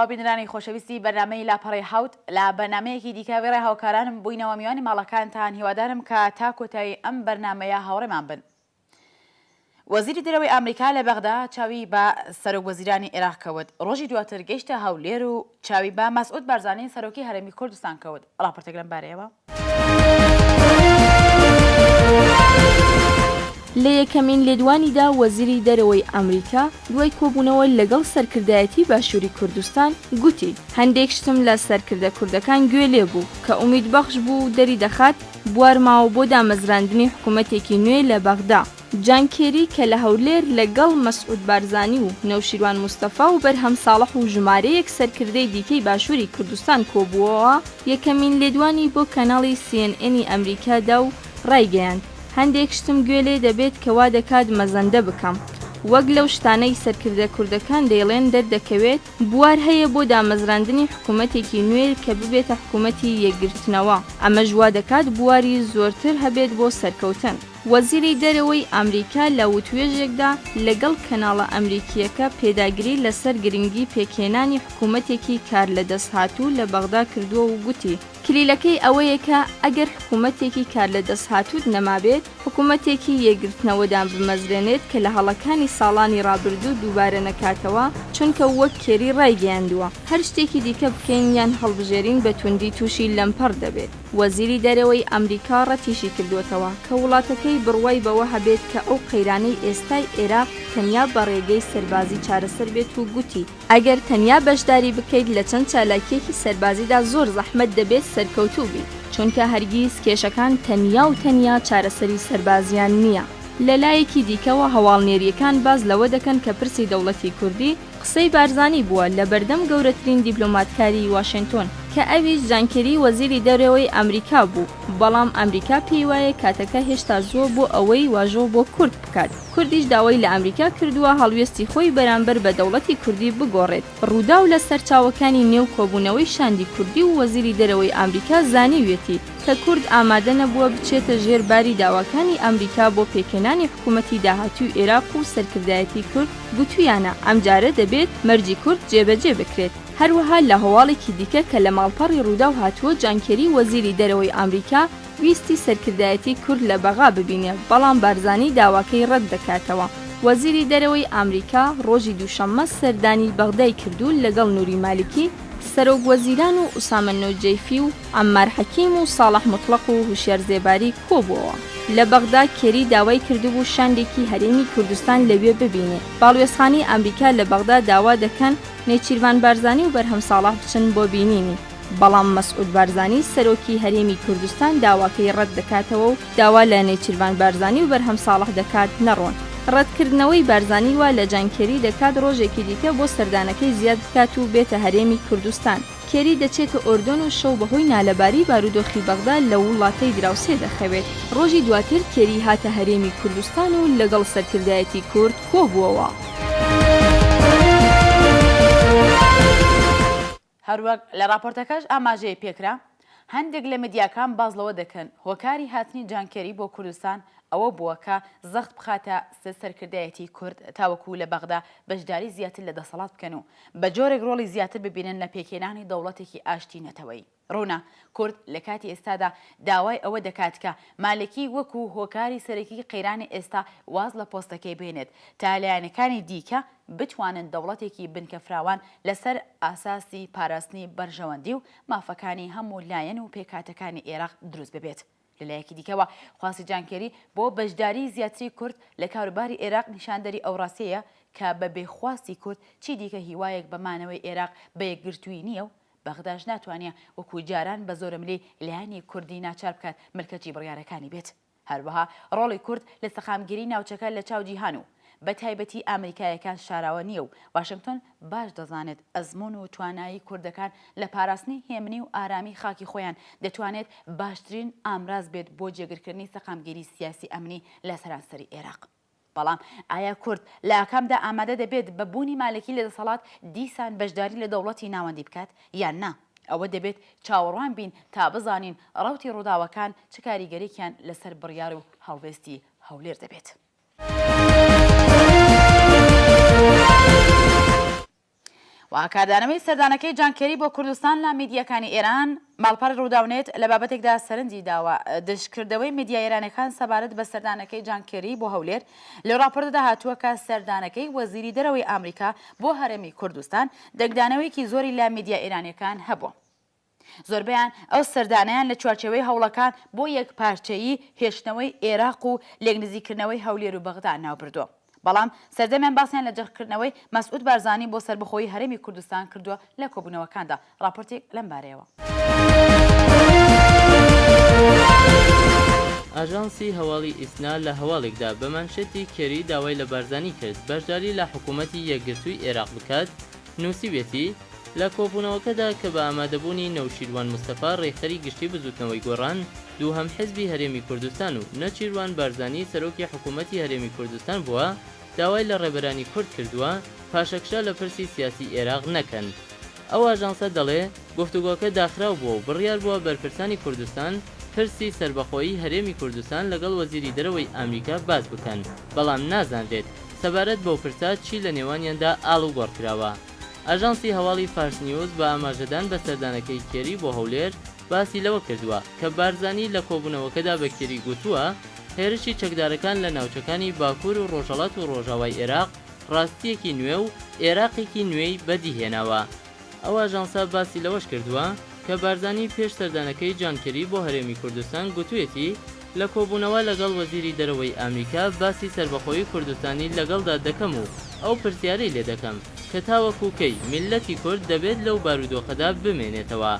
سڵاو بینەرانی خۆشەویستی بەرنامەی لاپەڕەی حەوت لە بەرنامەیەکی دیکە وێڕای هاوکارانم بووینەوە میوانی ماڵەکانتان هیوادارم کە تا کۆتایی ئەم بەرنامەیە هاوڕێمان بن. وەزیری دەرەوەی ئامریکا لە بەغدا چاوی بە سەرۆک وەزیرانی عێراق کەوت، ڕۆژی دواتر گەیشتە هەولێر و چاوی بە مەسعود بارزانی سەرۆکی هەرێمی کوردستان کەوت. ڕاپۆرتێک لەم بارەیەوە. لە یەکەمین لێدوانیدا وەزیری دەرەوەی ئەمریکا دوای کۆبوونەوە لەگەڵ سەرکردایەتی باشووری کوردستان گوتی، هەندێک شتم لە سەرکردە کوردەکان گوێ لێ بوو کە ئومیدبەخش بوو و دەریدەخات بوار ماوە بۆ دامەزراندنی حکومەتێکی نوێ لە بەغدا. جان کێری کە لە هەولێر لە گەڵ مەسعود بارزانی و نەوشیروان مستەفا و بەرهەم ساڵح و ژمارەیەک سەرکردەی دیکەی باشووری کوردستان کۆبووەوە، یەکەمین لێدوانی بۆ کەناڵی سی ئێن ئێنی ئەمریکا دا و ڕایگەیاند، هەندێک شتم گوێ لێ دەبێت کە وا دەکات مەزەندە بکەم. وەک لەو شتانەی سەرکردە کوردەکان دەیڵێن دەردەکەوێت، بوار هەیە بۆ دامەزراندنی حکومەتێکی نوێ کە ببێتە حکومەتی یەکگرتنەوە، ئەمەش وا دەکات بواری زۆرتر هەبێت بۆ سەرکەوتن. وەزیری دەرەوەی ئامریکا لە وتوێژێکدا لەگەڵ کەناڵە ئەمریکییەکە پێداگری لەسەر گرنگی پێکهێنانی حکومەتێکی کارلەدەستهاتوو لە بەغدا کردووە و گوتی، کلیلەکەی ئەوەیە کە ئەگەر حکومەتێکی کارلەدەستهاتووت نەمابێت، حکومەتێکی یەکگرتنەوە دابمەزرێنێت کە لە هەڵەکانی ساڵانی ڕابردوو دووبارە نەکاتەوە، چونکە وەک کێری ڕایگەیاندووە، هەر شتێکی دیکە بکەین یان هەڵبژێرین بە توندی تووشی لەمپەڕ دەبێت. وەزیری دەرەوەی ئەمریکا ڕەتیشی کردووەتەوە کە وڵاتەکەی بڕوای بەوە هەبێت کە ئەو قەیرانەی ئێستای عێراق تەنیا بە ڕێگەی سەربازی چارەسەر بێت و گوتی، ئەگەر تەنیا بەشداری بکەیت لە چەند چالاکییەکی سەربازیدا زۆر زەحمەت دەبێت سەرکەوتوو بیت، چونکە هەرگیز کێشەکان تەنیا و تەنیا چارەسەری سەربازییان نییە. لە لایەکی دیکەوە هەواڵنێرییەکان باس لەوە دەکەن کە پرسی دەوڵەتی کوردی قسەی بارزانی بووە لە بەردەم گەورەترین دیپلۆماتکاری واشێنتۆن کە ئەویش جان کێری وەزیری دەرەوەی ئەمریکا بوو، بەڵام ئەمریکا پێی وایە کاتەکە هێشتا زووە بۆ ئەوەی واژۆ بۆ کورد بکات. کوردیش داوای لە ئەمریکا کردووە هەڵوێستی خۆی بەرامبەر بە دەوڵەتی کوردی بگۆڕێت. ڕووداو لە سەرچاوەکانی نێو کۆبوونەوەی شاندی کوردی و وەزیری دەرەوەی ئامریکا زانیویەتی کە کورد ئامادە نەبووە بچێتە ژێر باری داواکانی ئەمریکا بۆ پێکهێنانی حکوومەتی داهاتووی ئێراق و سەرکردایەتی کورد گوتوویانە ئەمجارە دەبێت مەرجی کورد جێبەجێ بکرێت. هەروەها لە هەواڵێکی دیکە کە لە ماڵپەڕی ڕووداو هاتووە جان کێری وەزیری دەرەوەی ئامریکا ویستی سەرکردایەتی کورد لە بەغا ببینێ، بەڵام بارزانی داواکەی رەت دەکاتەوە. وەزیری دەرەوەی ئامریکا رۆژی دووشەممە سەردانی بەغدای کرد و لەگەڵ نوری مالکی، سەرۆک وەزیران و ئوسامە نوجەیفی و عەممار حەکیم و ساڵح موتڵەق و هوشیار زێباری کۆبووەوە. لە بەغدا کێری داوای کردبوو شاندێکی هەرێمی کوردستان لەوێ ببینێ. باڵوێزخانەی ئامریکا لە بەغدا داوا دەکەن نێچیرڤان بارزانی و بەرهەم ساڵح بچن بۆ بینینی. بەڵام مەسعود بارزانی سەرۆکی هەرێمی کوردستان داواکەی ڕەت دەکاتەوە و داوا لە نێچیرڤان بارزانی و بەرهەم ساڵح دەکات نەڕۆن. ڕەتکردنەوەی بارزانی وا لە جان کێری دەکات ڕۆژێکی دیکە بۆ سەردانەکەی زیاد بکات و بێتە هەرێمی کوردستان. کێری دەچێتە ئۆردۆن و شەو بەهۆی نالەباری بارودۆخی بەغدا لە وڵاتەی دراوسێ دەخەوێت. ڕۆژی دواتر کێری هاتە هەرێمی کوردستان و لەگەڵ سەرکردایەتی کورد کۆبووەوە. هەروەک لە راپۆرتەکەش ئاماژەی پێکرا، هەندێک لە میدیاکان باس لەوە دەکەن هۆکاری هاتنی جان کێری بۆ کوردستان ئەوە بووە کە زەخت بخاتە سەر سەرکردایەتی کورد تاوەکو لە بەغدا بەشداری زیاتر لە دەسەڵات بکەن و بە جۆرێک رۆڵی زیاتر ببینن لە پێکهێنانی دەوڵەتێکی ئاشتی نەتەوەیی. ڕوونە کورد لە کاتی ئێستادا داوای ئەوە دەکات کە مالکی وەکو هۆکاری سەرەکی قەیرانی ئێستا واز لە پۆستەکەی بهێنێت تا لایەنەکانی دیکە بتوانن دەوڵەتێکی بنکە فراوان لەسەر ئاساسی پاراستنی بەرژەوەندی و مافەکانی هەموو لایەن و پێکهاتەکانی ئێراق دروست ببێت. لەلایەکی دیکەوە خواستی جان کێری بۆ بەشداری زیاتری کورد لە کاروباری ئێراق نیشاندەری ئەو ڕاستیەیە کە بە بێ خواستی کورد چیدیکە هیوایەک بە مانەوەی ئێراق بە یەکگرتوویی نییە و بەغداش ناتوانێ وەکو جاران بە زۆرەملی لایەنی کوردی ناچار بکات ملکەچی بڕیارەکانی بێت. هەروەها ڕۆڵی کورد لە سەقامگیری ناوچەکە لە چاو جیهان و بە تایبەتی ئامریکایەکان شاراوە نییە و واشنگتۆن باش دەزانێت ئەزموون و توانایی کوردەکان لە پاراستنی هێمنی و ئارامی خاکی خۆیان دەتوانێت باشترین ئامراز بێت بۆ جێگرکردنی سەقامگیری سیاسی ئەمنی لە سەرانسەری ئێراق. بەڵام ئایا کورد لە ئاکامدا ئامادە دەبێت بە بوونی مالکی لە دەسەڵات دیسان بەشداری لە دەوڵەتی ناوەندی بکات یان نا؟ ئەوە دەبێت چاوەڕوان بین تا بزانین ڕەوتی ڕووداوەکان چ کاریگەرێکیان لەسەر بڕیار و هەڵوێستی هەولێر دەبێت. و کاردانەوەی سەردانەکەی جان کێری بۆ کوردستان لە میدیاکانی ئێران، ماڵپەڕی ڕووداو نێت لە بابەتێکدا سەرنجی داوە دژکردەوەی میدیا ئێرانیەکان سەبارەت بە سەردانەکەی جان کێری بۆ هەولێر، لەو ڕاپۆرتەدا هاتووە کە سەردانەکەی وەزیری دەرەوەی ئامریکا بۆ هەرێمی کوردستان دەنگدانەوەیەکی زۆری لە میدیا ئێرانیەکان هەبووە. زۆربەیان ئەو سەردانەیان لە چوارچێوەی هەوڵەکان بۆ یەکپارچەیی هێشتنەوەی ئێراق و لێکنزیککردنەوەی هەولێر و بەغدا ناوبردووە. بەڵام سەردەمیان باسیان لە جەختکردنەوەی مەسعود بارزانی بۆ سەربەخۆیی هەرێمی کوردستان کردووە لە کۆبوونەوەکاندا. ڕاپۆرتێک لەم بارەیەوە. ئاژانسی هەواڵی ئیسنا لە هەواڵێکدا بە مانشێتی کێری داوای لە بارزانی کرد بەشداری لە حکوومەتی یەکگرتووی ئێراق بکات، نووسیویەتی، لە کۆبوونەوەکەدا کە بە ئامادەبوونی نەوشیروان مستەفا رێکخەری گشتی بزوتنەوەی گۆڕان، دووهەم حزبی هەرێمی کوردستان و نەچیروان بارزانی سەرۆکی حکومەتی هەرێمی کوردستان بووە، داوای لە ڕێبەرانی کورد کردووە پاشەکشە لە پرسی سیاسی ئێراق نەکەن. ئەو ئاژانسە دەڵێ، گفتوگۆکە داخراو بووە و بڕیار بووە بەرپرسانی کوردستان پرسی سەربەخۆیی هەرێمی کوردستان لەگەڵ وەزیری دەرەوەی ئامریکا باس بکەن، بەڵام نازانرێت سەبارەت بەو پرسە چی لە نێوانیاندا ئاڵوگۆڕ کراوە. ئاژانسی هەواڵی فارس نیوز بە ئاماژەدان بە سەردانەکەی کێری بۆ هەولێر باسی لەوە کردووە کە بارزانی لە کۆبوونەوەکەدا بە کێری گوتووە هێرشی چەکدارەکان لە ناوچەکانی باکوور و ڕۆژهەڵات و ڕۆژاوای ئێراق ڕاستییەکی نوێ و ئێراقێکی نوێی بەدیهێناوە. ئەو ئاژانسە باسی لەوەش کردووە کە بارزانی پێش سەردانەکەی جان کێری بۆ هەرێمی کوردستان گوتوویەتی لە کۆبوونەوە لەگەڵ وەزیری دەرەوەی ئامریکا باسی سەربەخۆیی کوردستانی لەگەڵدا دەکەم و ئەو پرسیارەی لێ دەکەم کە تاوەکو کەی میللەتی کورد دەبێت لەو بارودۆخەدا بمێنێتەوە؟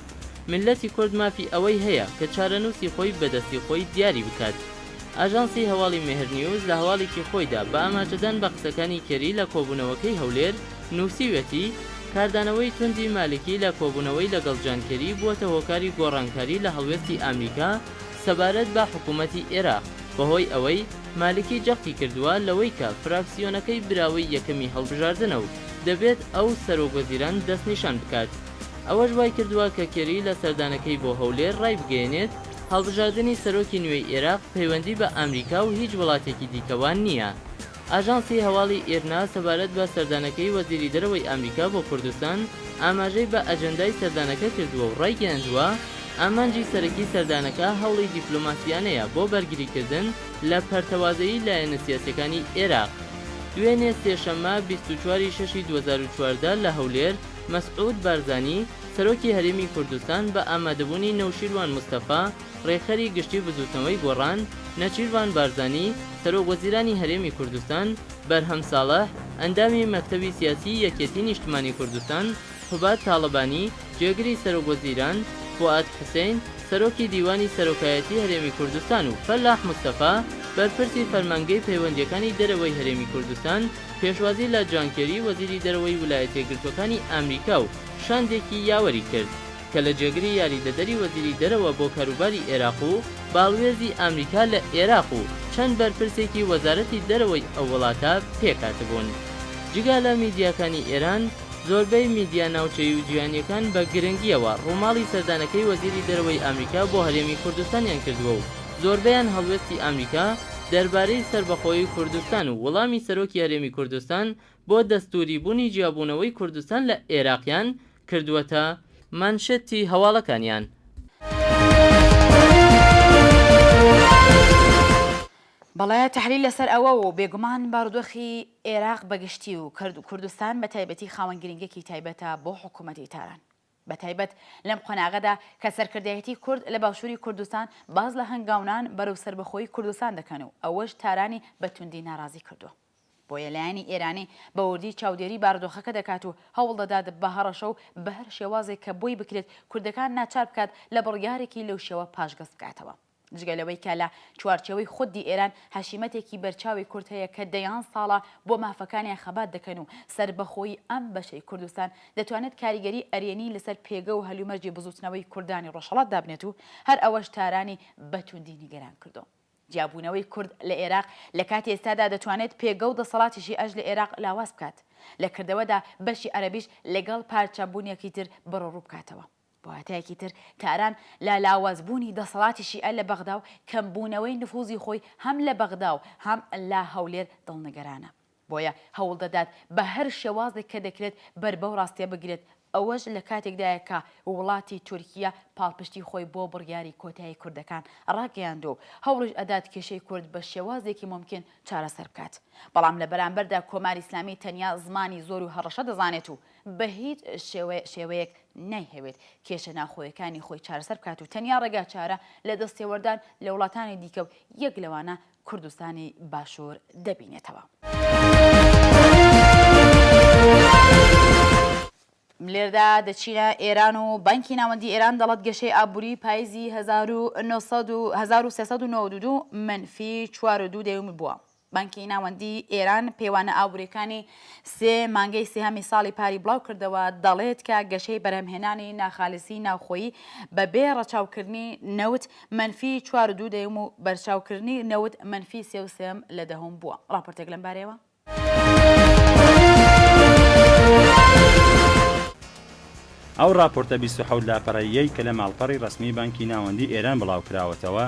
میللەتی کورد مافی ئەوەی هەیە کە چارەنووسی خۆی بە دەستی خۆی دیاری بکات. ئاژانسی هەواڵی مێهر نیوز لە هەواڵێکی خۆیدا بە ئاماژەدان بە قسەکانی کێری لە کۆبوونەوەکەی هەولێر نووسیویەتی، کاردانەوەی توندی مالکی لە کۆبوونەوەی لەگەڵ جان کێری بووەتە هۆکاری گۆڕانکاری لە هەڵوێستی ئامریکا سەبارەت بە حکوومەتی ئێراق بەهۆی ئەوەی مالکی جەختی کردووە لەوەی کە فراکسیۆنەکەی براوەی یەکەمی هەڵبژاردنە و دەبێت ئەو سەرۆک وەزیران دەستنیشان بکات. ئەوەش وایکردووە کە کێری لە سەردانەکەی بۆ هەولێر ڕایبگەیەنێت، هەڵبژاردنی سەرۆکی نوێی ئێراق پەیوەندی بە ئامریکا و هیچ وڵاتێکی دیکەوە نییە. ئاژانسی هەواڵی ئیرنا سەبارەت بە سەردانەکەی وەزیری دەرەوەی ئامریکا بۆ کوردستان ئاماژەی بە ئەجەندای سەردانەکە کردووە و ڕایگەیاندووە، ئامانجی سەرەکی سەردانەکە هەوڵی دیپلۆماسییانەیە بۆ بەرگریکردن لە پەرتەوازەیی لایەنە سیاسییەکانی ئێراق. دوێنێ سێشەممە 24 ی شەشی 2014 لە هەولێر، مەسعود بارزانی، سەرۆکی هەرێمی کوردستان بە ئامادەبوونی نەوشیروان مستەفا، ڕێکخەری گشتی بزووتنەوەی گۆڕان، نەچیرڤان بارزانی، سەرۆک وەزیرانی هەرێمی کوردستان، بەرهەم ساڵح، ئەندامی مەکتەبی سیاسیی یەکێتی نیشتمانی کوردستان، قوباد تاڵەبانی، جێگری سەرۆک وەزیران، فوئاد حوسەین، سەرۆکی دیوانی سەرۆکایەتی هەرێمی کوردستان و فەلاح مستەفا، بەرپرسی فەرمانگەی پەیوەندییەکانی دەرەوەی هەرێمی کوردستان، پێشوازی لە جان کێری وەزیری دەرەوەی ولایەتیەکگرتووەکانی ئامریکا و شاندێکی یاوەری کرد کە لە جێگری یاریدەدەری وەزیری دەرەوە بۆ کاروباری ئێراق و باڵوێزی ئامریکا لە ئێراق و چەند بەرپرسێکی وەزارەتی دەرەوەی ئەو وڵاتە پێکهاتبوون. جگە لە میدیاکانی ئێران، زۆربەی میدیا ناوچەیی و جیهانییەکان بە گرنگییەوە ڕووماڵی سەردانەکەی وەزیری دەرەوەی ئامریکا بۆ هەرێمی کوردستانیان کردووە و زۆربەیان هەڵوێستی ئامریکا دەربارەی سەربەخۆیی کوردستان و وڵامی سەرۆکی هەرێمی کوردستان بۆ دەستووری بوونی جیابوونەوەی کوردستان لە ئێراقیان کردووەتە مانشێتی هەواڵەکانیان. بەڵێ تەحلیل لەسەر ئەوە و بێگومان بارودۆخی ئێراق بەگشتی و کوردستان بە تایبەتی خاوەن گرنگیەکی تایبەتە بۆ حکوومەتی تاران. بە تایبەت لەم قۆناغەدا کە سەرکردایەتی کورد لە باشووری کوردستان باس لە هەنگاونان بەرەو سەربەخۆیی کوردستان دەکەن و ئەوەش تارانی بە توندی ناڕازی کردووە. بۆیە لایەنی ئێرانی بە وردی چاودێری بارودۆخەکە دەکات و هەوڵ دەدات بە هەڕەشە و بە هەر شێوازێک کە بۆی بکرێت کوردەکان ناچار بکات لە بڕیارێکی لەو شێوە پاشگەز بکاتەوە. جگە لەوەی کە لە چوارچێوەی خودی ئێران حەشیمەتێکی بەرچاوی کورد هەیە کە دەیان ساڵە بۆ مافەکانیان خەبات دەکەن و سەربەخۆیی ئەم بەشەی کوردستان دەتوانێت کاریگەری ئەرێنی لەسەر پێگە و هەلومەرجی بزووتنەوەی کوردانی ڕۆژهەڵات دابنێت و هەر ئەوەش تارانی بە توندی نیگەران کردووە. جیابوونەوەی کورد لە ئێراق لە کاتی ئێستادا دەتوانێت پێگە و دەسەڵاتی شیعەش لە ئێراق لاواز بکات، لە کردەوەدا بەشی عەرەبیش لەگەڵ پارچەبوونێکی تر بەرەوڕوو بکاتەوە. بە واتایەکی تر تاران لە لاوازبوونی دەسەڵاتی شیعە لە بەغدا و کەمبوونەوەی نفوزی خۆی هەم لە بەغدا و هەم لە هەولێر دڵنگەرانە. بۆیە هەوڵ دەدات بە هەر شێوازێک کە دەکرێت بەر بەو ڕاستیە بگرێت، ئەوەش لە کاتێکدایە کە وڵاتی تورکیە پاڵپشتی خۆی بۆ بڕیاری کۆتایی کوردەکان ڕاگەیاندووە و هەوڵیش ئەدات کێشەی کورد بە شێوازێکی مومکین چارەسەر بکات. بەڵام لە بەرامبەردا کۆماری ئیسلامی تەنیا زمانی زۆر و هەڕەشە دەزانێت و بە هیچ شێوەیەک نایهەوێت کێشە ناوخۆیەکانی خۆی چارەسەر بکات و تەنیا ڕێگاچارە لە دەستێوەردان لە وڵاتانی دیکە و یەک لەوانە کوردستانی باشوور دەبینێتەوە. لێردا دەچینە ئێران و بانکی ناوەندی ئێران دەڵێت گەشەی ئابووری پایزی 1392 منفی 4.2 دەیەم بووە. بانکی ناوەندی ئێران پێوانە ئابووریەکانی سێ مانگەی سێهەمی ساڵی پاری بڵاو کردەوە، دەڵێت کە گەشەی بەرهەمهێنانی ناخالسی ناوخۆیی بە بێ ڕەچاوکردنی نەوت مەنفی چوار و دوو دەیەم و بەرچاوکردنی نەوت مەنفی سێ و سێم لە دەهۆم بووە. ڕاپۆرتێک لەم بارەیەوە. ئەو ڕاپۆرتە 27 لاپەڕەییەی کە لە ماڵپەڕی ڕەسمیی بانکی ناوەندیی ئێران بڵاوکراوەتەوە،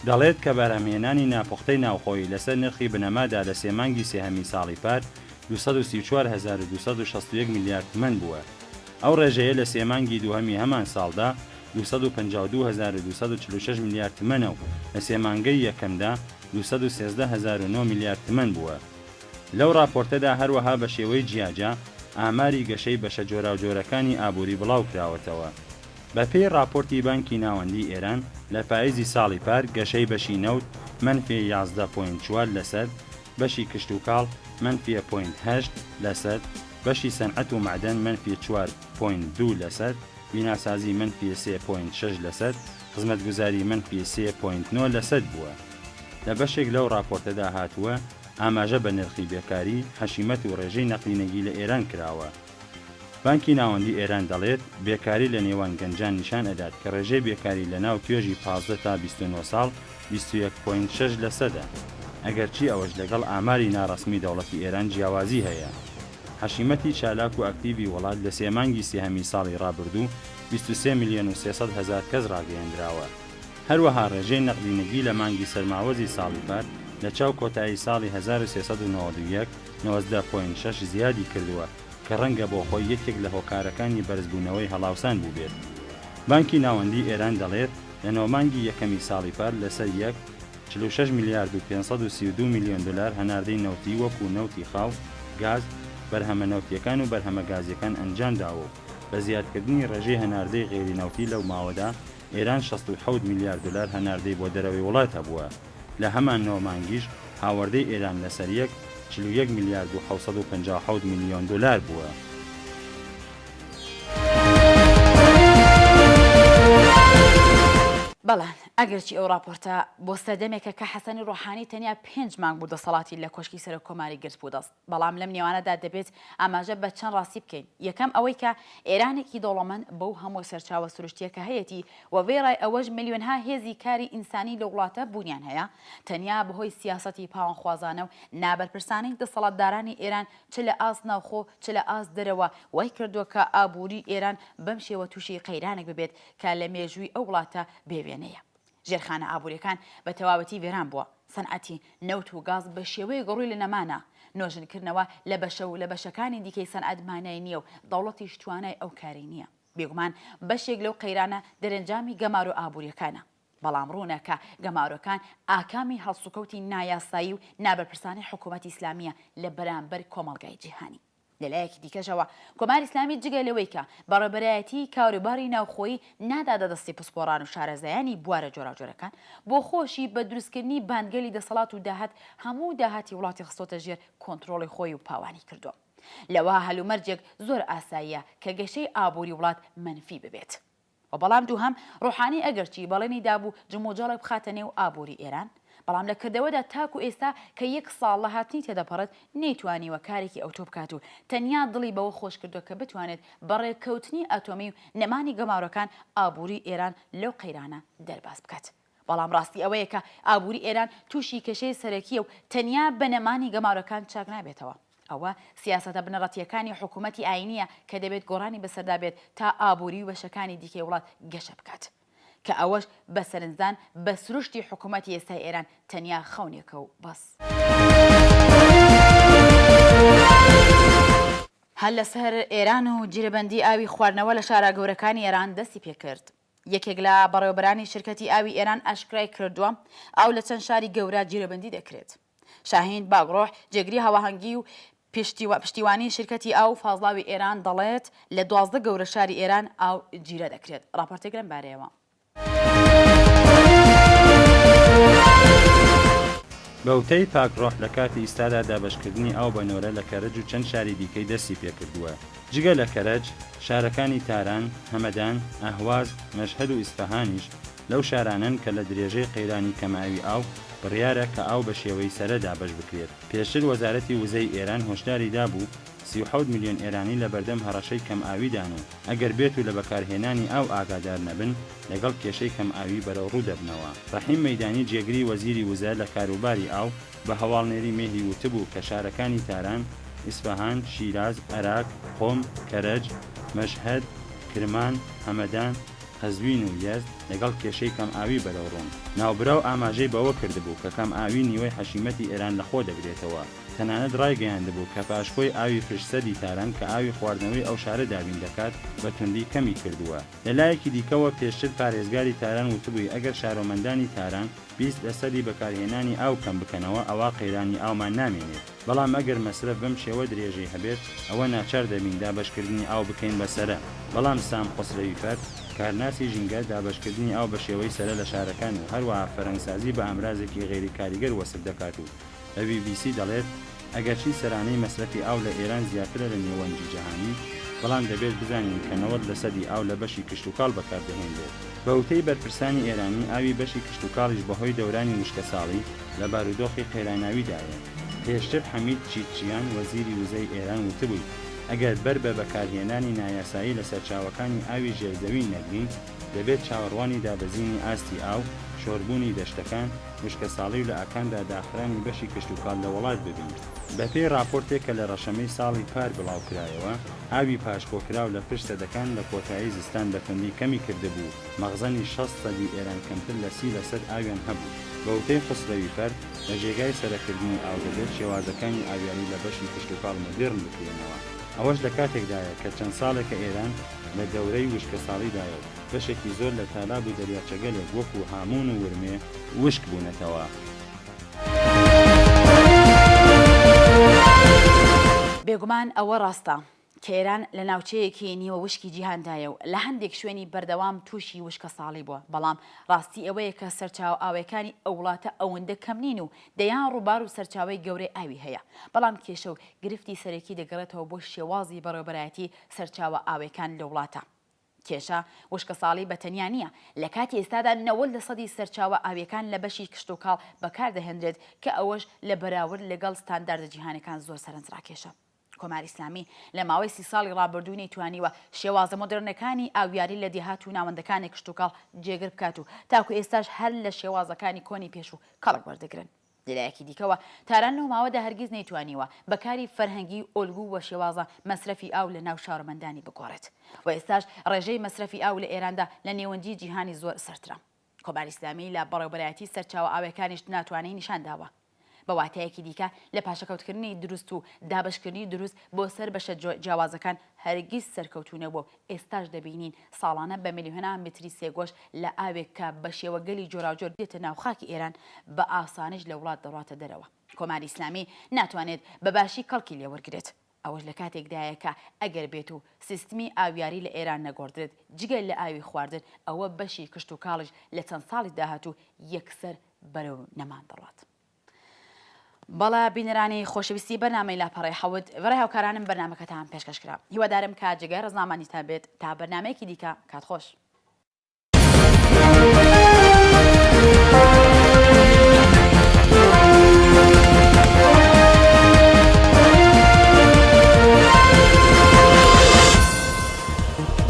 دەڵێت کە بەرهەمهێنانی ناپوختەی ناوخۆیی لەسەر نرخی بنەمادا لە سێ مانگی سێهەمی ساڵی پار 234,261 ملیارد تمەن بووە. ئەو ڕێژەیە لە سێ مانگی دووهەمی هەمان ساڵدا 252,246 ملیارد تمەنە و لە سێ مانگەی یەکەمدا 213,009 ملیارد تمەن بووە. لەو ڕاپۆرتەدا هەروەها بە شێوەی جیاجا ئاماری گەشەی بەشە جۆراوجۆرەکانی ئابووری بڵاو کراوەتەوە. بە پێی ڕاپۆرتی بانکی ناوەندیی ئێران، لە پاییزی ساڵی پار گەشەی بەشی نەوت مەنفیە 11 point چوار لەسەد، بەشی کشتوکاڵ مەنفیە point هەشت لەسەد، بەشی سەنعەت و مەعدەن مەنفیە چوار point دوو لەسەد، بیناسازی مەنفیە سێ point شەش لەسەد، خزمەتگوزاری مەنفیە سێ point نۆ لەسەد بووە. لە بەشێک لەو ڕاپۆرتەدا هاتووە، ئاماژە بە نرخی بێکاری، حەشیمەت و ڕێژەی نەقدینەگی لە ئێران کراوە. بانکی ناوەندی ئێران دەڵێت، بێکاری لە نێوان گەنجان نیشان ئەدات کە ڕێژەی بێکاری لە ناو توێژی 15 تا 29 ساڵ 21 point شەش لەسەدە، ئەگەرچی ئەوەش لەگەڵ ئاماری ناڕەسمی دەوڵەتی ئێران جیاوازی هەیە. حەشیمەتی چالاک و ئەکتیڤی وڵات لە سێ مانگی سێهەمی ساڵی ڕابردوو 23 ملیۆن و 300 هەزار کەس ڕاگەیەندراوە. هەروەها ڕێژەی نەقدینەگی لە مانگی سەرماوەزی ساڵی پار لە چاو کۆتایی ساڵی 1391 19 point شەش زیادی کردووە کە ڕەنگە بۆ خۆی یەکێک لە هۆکارەکانی بەرزبوونەوەی هەڵاوسان بووبێت. بانکی ناوەندیی ئێران دەڵێت، لە نۆ مانگی یەکەمی ساڵی پار لەسەر یەک، 46 ملیارد و 532 ملیۆن دۆلار هەناردەی نەوتی وەکوو نەوتی خاو، گاز، بەرهەمە نەوتییەکان و بەرهەمە گازییەکان ئەنجام داوە و بە زیادکردنی ڕێژەی هەناردەی غەیری نەوتی لەو ماوەدا ئێران 67 ملیار دۆلار هەناردەی بۆ دەرەوەی وڵات هەبووە. لە هەمان نۆ مانگیش هاوەردەی ئێران لەسەر یەک، 41 ملیارد و 757 ملیۆن دۆلار بووە. بەڵێ، ئەگەرچی ئەو ڕاپۆرتە بۆ سەردەمێکە کە حەسەنی ڕۆحانی تەنیا پێنج مانگ بوو دەسەڵاتی لە کۆشکی سەرۆککۆماری گرتبوو دەست، بەڵام لەم نێوانەدا دەبێت ئاماژە بە چەند ڕاستی بکەین، یەکەم ئەوەی کە ئێرانێکی دەوڵەمەند بەو هەموو سەرچاوە سروشتییە کە هەیەتی و وێڕای ئەوەش ملیۆنها هێزی کاری ئینسانی لەو وڵاتە بوونیان هەیە، تەنیا بەهۆی سیاسەتی پاوانخوازانە و نابەرپرسانەی دەسەڵاتدارانی ئێران چ لە ئاست ناوخۆ چ لە ئاست دەرەوە وای کردووە کە ئابووری ئێران بەم شێوە تووشی قەیرانێک ببێت کە لە مێژووی ئەو وڵاتە بێ وێنەیە. ژێرخانە ئابووریەکان بە تەواوەتی وێران بووە، سەنعەتی نەوت و گاز بە شێوەیەک ڕووی لە نەمانە، نۆژنکردنەوە لە بەشە و لە بەشەکانی دیکەی سەنعەت مانای نییە و دەوڵەتیش توانای ئەو کارەی نییە. بێگومان بەشێک لەو قەیرانە دەرەنجامی گەمارۆ ئابووریەکانە. بەڵام ڕوونە کە گەمارۆکان ئاکامی هەڵسوکەوتی نایاسایی و نابەرپرسانەی حکوومەتی ئیسلامییە لە بەرامبەر کۆمەڵگای جیهانی. لە لایەکی دیکەشەوە کۆماری ئیسلامی جگە لەوەی کە بەڕێوەبەرایەتیی کاروباری ناوخۆیی ناداتە دەستی پسپۆڕان و شارەزایانی بوارە جۆراوجۆرەکان، بۆ خۆشی بە دروستکردنی باندگەلی دەسەڵات و داهات هەموو داهاتی وڵاتی خستۆتە ژێر کۆنترۆڵی خۆی و پاوانی کردووە. لە وەها هەلومەرجێک زۆر ئاساییە کە گەشەی ئابووری وڵات مەنفی ببێت. و بەڵام دووهەم، ڕۆحانی ئەگەرچی بەڵێنی دابوو جموجۆڵێک بخاتە نێو ئابووری ئێران، بەڵام لە کردەوەدا تاکو ئێستا کە یەک ساڵ لە هاتنی تێدەپەڕێت نەیتوانیوە کارێکی ئەوتۆ بکات و تەنیا دڵی بەوە خۆش کردووە کە بتوانێت بە ڕێککەوتنی ئەتۆمی و نەمانی گەمارۆکان ئابووری ئێران لەو قەیرانە دەرباز بکات. بەڵام ڕاستی ئەوەیە کە ئابووری ئێران تووشی کێشەی سەرەکییە و تەنیا بە نەمانی گەمارۆکان چاک نابێتەوە. ئەوە سیاسەتە بنەڕەتییەکانی حکوومەتی ئایینییە کە دەبێت گۆڕانی بەسەردا بێت تا ئابووری و بەشەکانی دیکەی وڵات گەشە بکات. کە ئەوەش بە سەرنجدان بە سروشتی حکوومەتی ئێستای ئێران تەنیا خەونێکە و بەس. هەر لەسەر ئێران و جیرەبەندی ئاوی خواردنەوە لە شارە گەورەکانی ئێران دەستی پێکرد. یەکێک لە بەڕێوەبەرانی شرکەتی ئاوی ئێران ئاشکرای کردووە، ئاو لە چەند شاری گەورە جیرەبەندی دەکرێت. شاهین باگڕۆح، جێگری هاواهەنگی و پشتیوانی شرکەتی ئاو و فازڵاوی ئێران دەڵێت، لە 12 گەورە شاری ئێران ئاو جیرە دەکرێت. ڕاپۆرتێک لەم بارەیەوە. بە وتەی پاکڕۆح لە کاتی ئیستادا دابەشکردنی ئاو بە نۆرە لە کەرەج و چەند شاری دیکەی دەستی پێکردووە. جگە لە کەرەج، شارەکانی تاران، هەمەدان، ئەهواز، مەشهەد و ئیسفەهانیش لەو شارانەن کە لە درێژەی قەیرانی کەمئاوی ئاو، بڕیارە کە ئاو بە شێوەی سەرە دابەش بکرێت. پێشتر وەزارەتی وزەی ئێران هۆشداری دابوو، 37 میلیۆن ئێرانی لە بەردەم هەڕەشەی کەمئاویدان و ئەگەر بێتو لە بەکارهێنانی ئاو ئاگادار نەبن، لەگەڵ کێشەی کەمئاوی بەرەوڕوو دەبنەوە. ڕەحیم مەیدانی جێگری وەزیری وزە لە کاروباری ئاو بە هەواڵنێری مێهری وتبوو کە شارەکانی تاران، ئیسفەهان، شیراز، ئەراک، قوم، کەرەج، مەشهەد، کرمان، هەمەدان، قەزوین و یەزد لەگەڵ کێشەی کەمئاوی بەرەوڕوون. ناوبراو ئاماژەی بەوە کردبوو کە کەمئاوی نیوەی حەشیمەتی ئێران لەخۆ دەگرێتەوە. تەنانەت ڕایگەیاندبوو کە پاشکۆی ئاوی پشت سەدی تاران کە ئاوی خواردنەوەی ئەو شارە دابین دەکات بە توندی کەمی کردووە. لە لایەکی دیکەوە پێشتر پارێزگاری تاران وتبووی ئەگەر شارۆمەندانی تاران 20 لە سەدی بەکارهێنانی ئاو کەم بکەنەوە ئەوا قەیرانی ئاومان نامێنێت بەڵام ئەگەر مەسرەف بەم شێوە درێژەی هەبێت ئەوە ناچار دەبین دابەشکردنی ئاو بکەین بە سەرە. بەڵام سام خۆسرەویفەرد، کارناسی ژینگە، دابەشکردنی ئاو بە شێوەی سەرە لە شارەکان و هەروەها فەرەنگسازی بە ئامرازێکی غەیری کاریگەر وەسف دەکات و بە بی بی سی دەڵێت، ئەگەرچی سەرانەی مەسرەفی ئاو لە ئێران زیاترە لە نێوەنجی جەهانی، بەڵام دەبێت بزانین کە 90 لەسەدی ئاو لە بەشی کشتوکاڵ بەکاردەهێنرێت. بە وتەی بەرپرسانی ئێرانی، ئاوی بەشی کشتوکاڵیش بەهۆی دەورانی وشکەساڵی، لە بارودۆخی قەیراناویدایە. پێشتر حەمید چیتچیان، وەزیری وزەی ئێران وتبووی، ئەگەر بەر بە بەکارهێنانی نایاسایی لە سەرچاوەکانی ئاوی ژێرزەوین نەگرین، دەبێت چاوەڕوانی دابەزینی ئاستی ئاو، شۆربوونی دەشتەکان، وشکەساڵی و لە ئاکامدا داخرانی بەشی کشتوکاڵ لە وڵات ببین. بەپێی ڕاپۆرتێک کە لە ڕەشەمەی ساڵی پار بڵاوکرایەوە، ئاوی پاشکۆکراو لە پشت سەدەکان لە کۆتایی زستان بە توندی کەمی کردبوو، مەخزەنی 60 سەدی ئێران کەمتر لە 30 لەسەد ئاویان هەبوو. بە وتەی خوسرەویفەر، لە جێگای سەرەکردنی ئاو دەبێت شێوازەکانی ئاویاری لە بەشی کشتوکاڵ مۆدێرن بکرێنەوە. ئەوەش لە کاتێکدایە کە چەند ساڵێکە ئێران لە دەورەی وشکەساڵیدایە و بەشێکی زۆر لە تالاب و دەریاچەگەلێک وەکوو هاموون و ورمێ وشک بوونەتەوە. بێگومان ئەوە ڕاستە کە ئێران لە ناوچەیەکی نیوە وشکی جیهاندایە و لە هەندێک شوێنی بەردەوام تووشی وشکەساڵی بووە، بەڵام ڕاستی ئەوەیە کە سەرچاوە ئاوەکانی ئەو وڵاتە ئەوەندە کەم نین و دەیان ڕووبار و سەرچاوەی گەورەی ئاوی هەیە، بەڵام کێشە و گرفتی سەرەکی دەگەڕێتەوە بۆ شێوازی بەڕێوەبەرایەتی سەرچاوە ئاوەکان لە وڵاتە. کێشە وشکەساڵی بە تەنیا نییە، لە کاتی ئێستادا 90 لەسەدی سەرچاوە ئاوییەکان لە بەشی کشتوکاڵ بەکاردەهێنرێت کە ئەوەش لە بەراورد لەگەڵ ستانداردە جیهانیەکان زۆر سەرنجڕاکێشە. کۆماری ئیسلامی لە ماوەی سی ساڵی ڕابردوو نەیتوانیوە شێوازە مۆدێرنەکانی ئاویاری لە دێهات و ناوەندەکانی کشتوکاڵ جێگر بکات و تاکو ئێستاش هەر لە شێوازەکانی کۆنی پێشوو کەڵک وەردەگرن. لە لایەکی دیکەوە تاران لەو ماوەدا هەرگیز نەیتوانیوە بە کاری فەرهەنگی ئۆلگوو و شێوازە مەسرەفی ئاو لە ناو شارۆمەندانی بگۆڕێت و ئێستاش ڕێژەی مەسرەفی ئاو لە ئێراندا لە نێوەنجی جیهانی زۆر سەرترە. کۆماری ئیسلامی لە بەڕێوەبەرایەتی سەرچاوە ئاوێکانیش ناتوانایی نیشان داوە. بە واتایەکی دیکە لە پاشەکەوتکردنی دروست و دابەشکردنی دروست بۆ سەر بەشە جیاوازەکان هەرگیز سەرکەوتوو نەبووە و ئێستاش دەبینین ساڵانە بە ملیۆنان متری سێگۆش لە ئاوێک کە بە شێوەگەلی جۆراوجۆر دێتە ناو خاکی ئێران بە ئاسانیش لە وڵات دەڕواتە دەرەوە. کۆماری ئیسلامی ناتوانێت بە باشی کەڵکی لێ وەرگرێت. ئەوەش لە کاتێکدایە کە ئەگەر بێت و سیستمی ئاویاری لە ئێران نەگۆڕدرێت جگە لە ئاوی خواردن ئەوە بەشی کشتوکاڵیش لە چەند ساڵی داهاتوو یەکسەر بەرەو نەمان دەڕوات. بەڵێ بینەرانی خۆشەویستی بەرنامەی لاپەڕەی حەوت وێڕای هاوکارانم بەرنامەکەتان پێشکەش کرا هیوادارم کە جێگای ڕەزامەندیتان بێت تا بەرنامەیەکی دیکە کات خۆش.